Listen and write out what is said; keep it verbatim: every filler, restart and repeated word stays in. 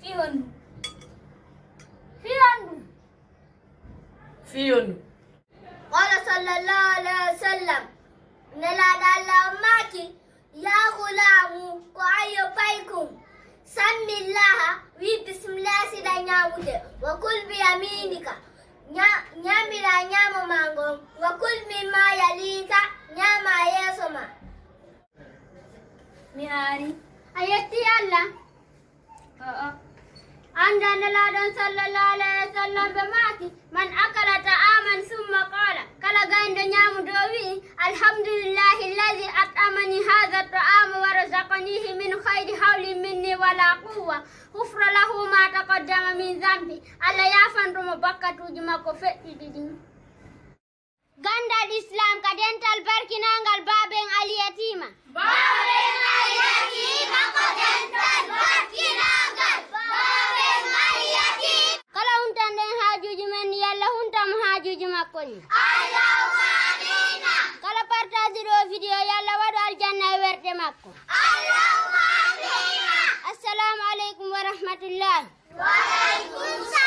Fii honɗum? Fii honɗum? Fii honɗum? Qala sallallahu alayhi wa sallam, Nelaaɗo Allah on maaki, "Yaa gulaamu, ko ayyo paykun, sammillaha, wi bismillah siɗa ñaamude, wa kul bi yaminika, ña-, ñaamira ñaamo ma ngon, wa kul mimma yalika, ñaama yeeso ma." Mi aari. A yetti Allah? A'a. Annda Nelaaɗo on sallallahu alayhi wa sallam ɓe maaki, "Man akala ta'aman summa qala." Kala gayndo ñaamude o wi'i, "Alhamdulillahi alladhi at'amani hadha ta'ama wa razaqanihi min khayri hawlin minni wala quwwa. Ghufira lahu ma taqaddama min dhanbi." Allah yaafanto mo bakkatuuji makko feƴƴuɗi ɗin. Gandal Islam ka dental barkinangal Baaben Aliyatiima. Baaben Aliyatiima ko dental barkinangal Baaben Aliyatiima. Kala huntanɗen haajuuji men, yalla hunta mo haajuuji makko ni. Allahumma amiina. Kala partager ɗo video, yalla waɗu aljanna e werde makko. Allahumma amiina. Assalamu aleykum wa rahmatullahi. Wa aleykum salam.